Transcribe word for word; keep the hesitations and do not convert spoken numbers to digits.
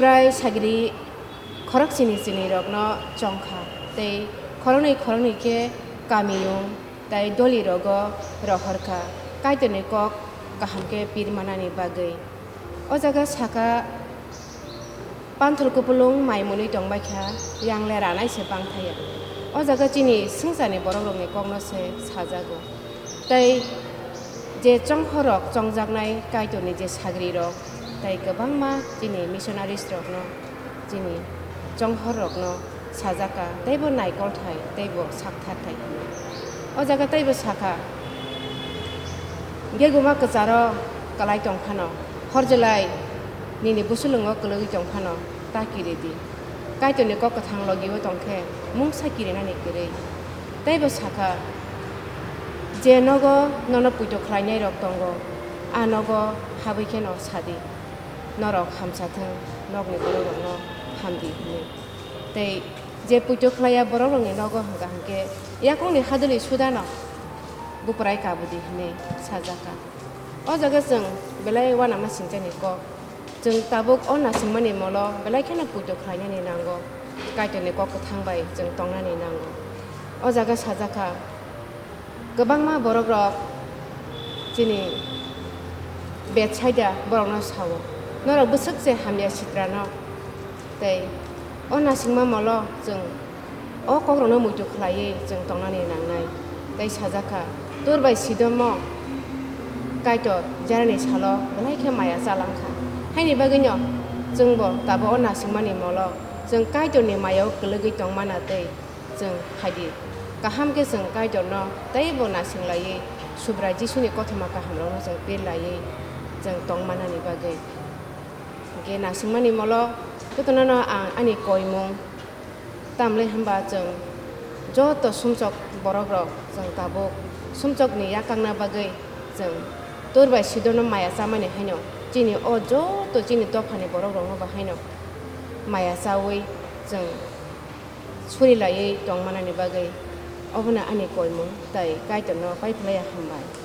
Chwrai sagri khorok chini chini rokno chongkha, tei khoroknwi khoroknwi khe kamiyung tei doli rogo rohorkha, Kaitorni kok kaham khe pirmanani bagwi. O jaga sakha, panthor kupulung mai mwnwi tongbaikha, yangle ranai se bangthaya. O jaga chini swngcharni borokrokni kokno se sajago. Tei je chonghorrok chongjaknai Kaitorni je sagrirok, tei kwbangma chini missionaries rokno, chini chonghorrokno sajaka, teibo naikolthai, teibo saktharthai hwnwi. O jaga teibo sakha, geguma kwcharo kwlai tongphano, horjelai nini busulungo kwlwgwi tongphano, ta kiridi. Kaitorni kok kwthang logi-o tongkhe mungsa kirinani kwrwi. Teibo sakha, je nogo nono puito khlainairok tongo, a nogo habwi kheno sadi, norok hamsa thung, nokni borokrokno hamdi hwnwi. Tei je puito khlaiya borokrokni nogo hwnkha hwnkhe yakungni hadwlwi sudano buprai kabudi hwnwi sajaka. O jaga chwng belai uanama singchani kok. Chwng tabuk o nasingmani molo belai kheno puito khlainani nango. Kaitorni kok kwthang bai chwng tongnani nango. O jaga sajakha, kwbangma borokrok chini Betsaida borokno sao, "Norok bwswk se hamya sitrano." Tei o nasingma molo chwng o kokrokno muitu khlaiwi chwng tongnani nangnai. Tei sajakha, Tur bai Sidomo Kaitor jerani salo belai khe maya chalangkha. Haini bagwino chwngbo tabuk o nasingmani molo chwng Kaitorni mayao kwlwgwi tongmana tei chwng phaidi. Kaham khe chwng Kaitorno teibo nasinglaiwi Subrai Jisuni kothoma kahamrokno chwng pirlaiwi chwng tongmanani bagwi. Hwnkhe nasingmani molo jotono'-no ang ani koimung, tamle hwnba chwng joto sumsok borokrok chwng tabuk sumsokni yakangna bagwi chwng Tur bai Sidono maya chamani haino chini o joto chini dophani borokrokno bo haino maya chaui chwng suri laiwi tongmanani bagwi obono ani koimung tei Kaitorno paiphlaiya hambai.